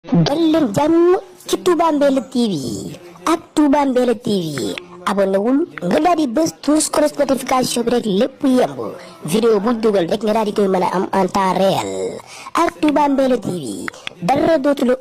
dal leen jàmm ci Touba Mbella TV ak Touba Mbella TV abonné wul nga daal di bës tous cloche notification bi rek lépp yemb vidéo bu dugal rek nga daal di koy mën a am en temps réel ak Touba Mbella TV dara dootu la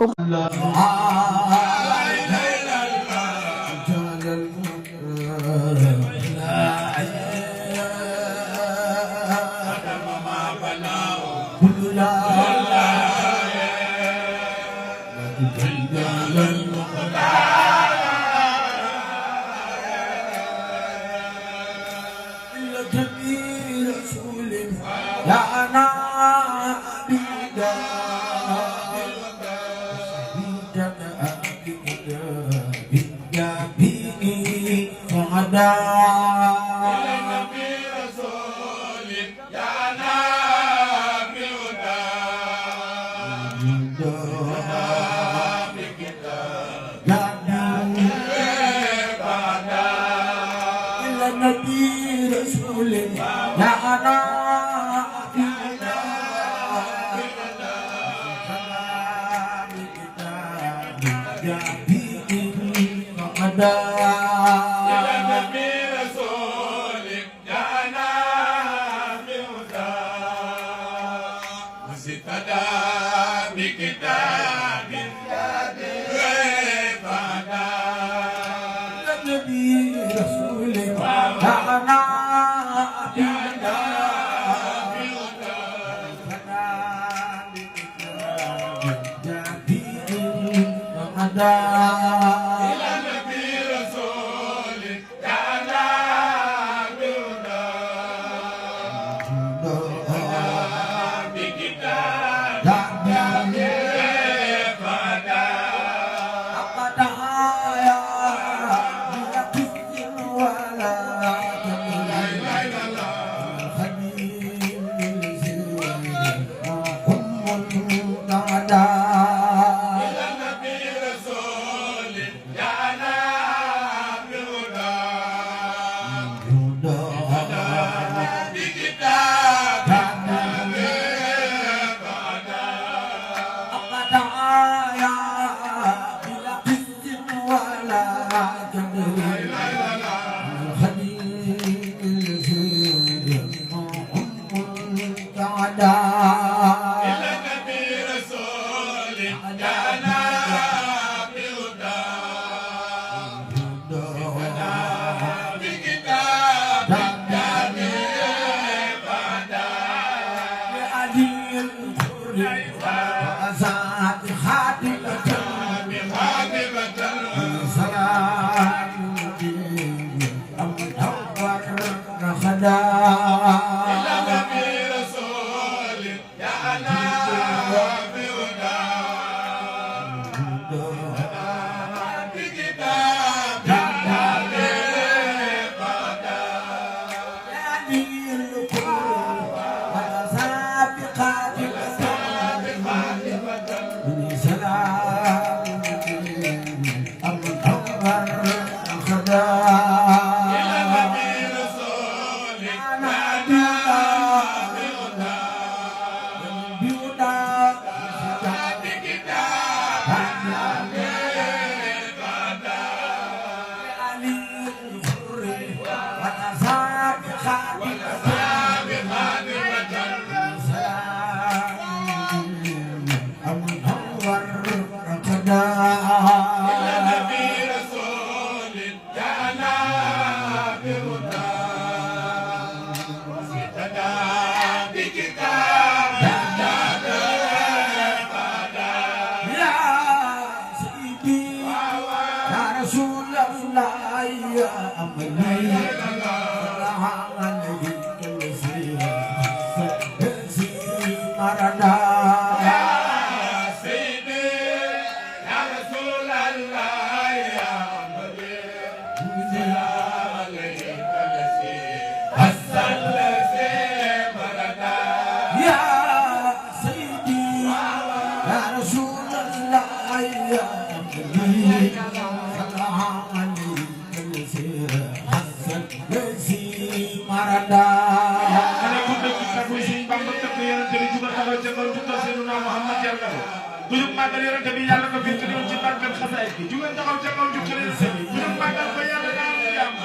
màggal yonent bi yàlla ko fekk ñoom ci barkeb xasaay bi jugal taxaw ca kaw ju xale ñu màggal ko yàlla daal jàmm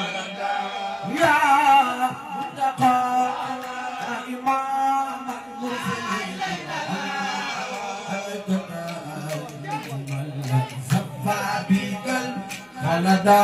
ya muntaqa imam al-muslimin safa bigal khalada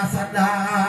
Sada